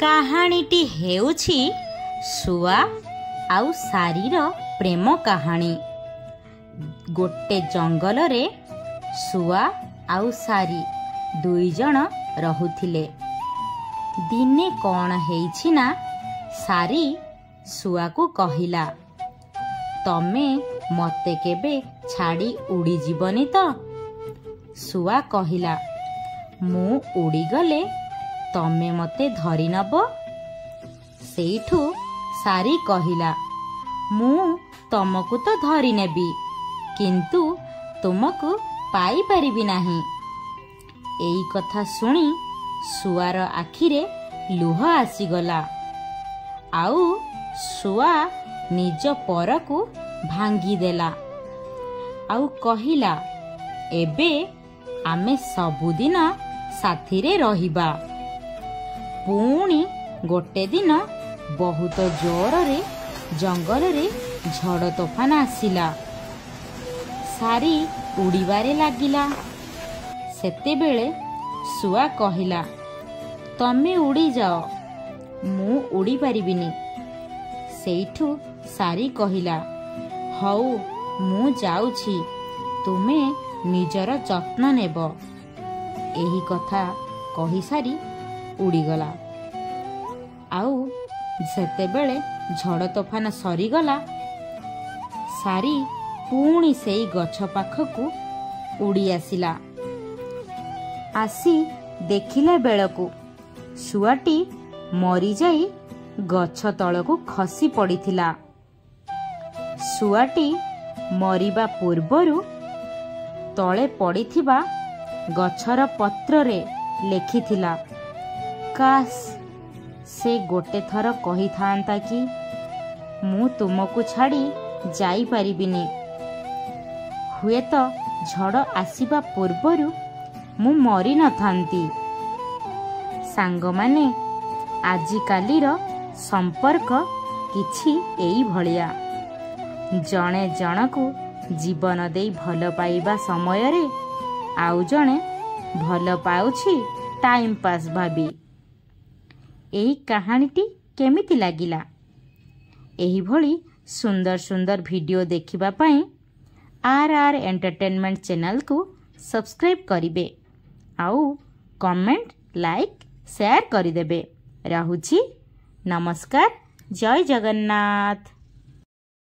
କାହାଣୀଟି ହେଉଛି ଶୁଆ ଆଉ ଶାରୀର ପ୍ରେମ କାହାଣୀ। ଗୋଟେ ଜଙ୍ଗଲରେ ଶୁଆ ଆଉ ଶାରୀ ଦୁଇ ଜଣ ରହୁଥିଲେ। ଦିନେ କ'ଣ ହେଇଛି ନା, ଶାରୀ ଶୁଆକୁ କହିଲା, ତମେ ମତେ କେବେ ଛାଡ଼ି ଉଡ଼ିଯିବନି ତ? ଶୁଆ କହିଲା, ମୁଁ ଉଡ଼ିଗଲେ ତମେ ମତେ ଧରିନବ। ସେଇଠୁ ଶାରୀ କହିଲା, ମୁଁ ତମକୁ ତ ଧରିନେବି, କିନ୍ତୁ ତୁମକୁ ପାଇପାରିବି ନାହିଁ। ଏଇ କଥା ଶୁଣି ଶୁଆର ଆଖିରେ ଲୁହ ଆସିଗଲା ଆଉ ଶୁଆ ନିଜ ପରକୁ ଭାଙ୍ଗିଦେଲା ଆଉ କହିଲା, ଏବେ ଆମେ ସବୁଦିନ ସାଥିରେ ରହିବା। ପୁଣି ଗୋଟେ ଦିନ ବହୁତ ଜୋରରେ ଜଙ୍ଗଲରେ ଝଡ଼ ତୋଫାନ ଆସିଲା। ଶାରୀ ଉଡ଼ିବାରେ ଲାଗିଲା। ସେତେବେଳେ ଶୁଆ କହିଲା, ତମେ ଉଡ଼ିଯାଅ, ମୁଁ ଉଡ଼ି ପାରିବିନି। ସେଇଠୁ ଶାରୀ କହିଲା, ହଉ ମୁଁ ଯାଉଛି, ତୁମେ ନିଜର ଯତ୍ନ ନେବ। ଏହି କଥା କହିସାରି ଉଡ଼ିଗଲା। ଆଉ ସେତେବେଳେ ଝଡ଼ ତୋଫାନ ସରିଗଲା। ଶାରୀ ପୁଣି ସେଇ ଗଛ ପାଖକୁ ଉଡ଼ି ଆସିଲା। ଆସି ଦେଖିଲା ବେଳକୁ ଶୁଆଟି ମରିଯାଇ ଗଛ ତଳକୁ ଖସି ପଡ଼ିଥିଲା। ଶୁଆଟି ମରିବା ପୂର୍ବରୁ ତଳେ ପଡ଼ିଥିବା ଗଛର ପତ୍ରରେ ଲେଖିଥିଲା, କାଶ ସେ ଗୋଟେ ଥର କହିଥାନ୍ତା କି ମୁଁ ତୁମକୁ ଛାଡ଼ି ଯାଇପାରିବିନି, ହୁଏତ ଝଡ଼ ଆସିବା ପୂର୍ବରୁ ମୁଁ ମରିନଥାନ୍ତି। ସାଙ୍ଗମାନେ, ଆଜିକାଲିର ସମ୍ପର୍କ କିଛି ଏଇଭଳିଆ। ଜଣେ ଜଣକୁ ଜୀବନ ଦେଇ ଭଲ ପାଇବା ସମୟରେ ଆଉ ଜଣେ ଭଲ ପାଉଛି ଟାଇମ୍ ପାସ୍ ଭାବି। ଏହି କାହାଣୀଟି କେମିତି ଲାଗିଲା? ଏହିଭଳି ସୁନ୍ଦର ସୁନ୍ଦର ଭିଡ଼ିଓ ଦେଖିବା ପାଇଁ ଆର୍ ଆର୍ ଏଣ୍ଟରଟେନମେଣ୍ଟ ଚ୍ୟାନେଲକୁ ସବସ୍କ୍ରାଇବ୍ କରିବେ ଆଉ କମେଣ୍ଟ, ଲାଇକ୍, ସେୟାର କରିଦେବେ। ରହୁଛି, ନମସ୍କାର, ଜୟ ଜଗନ୍ନାଥ।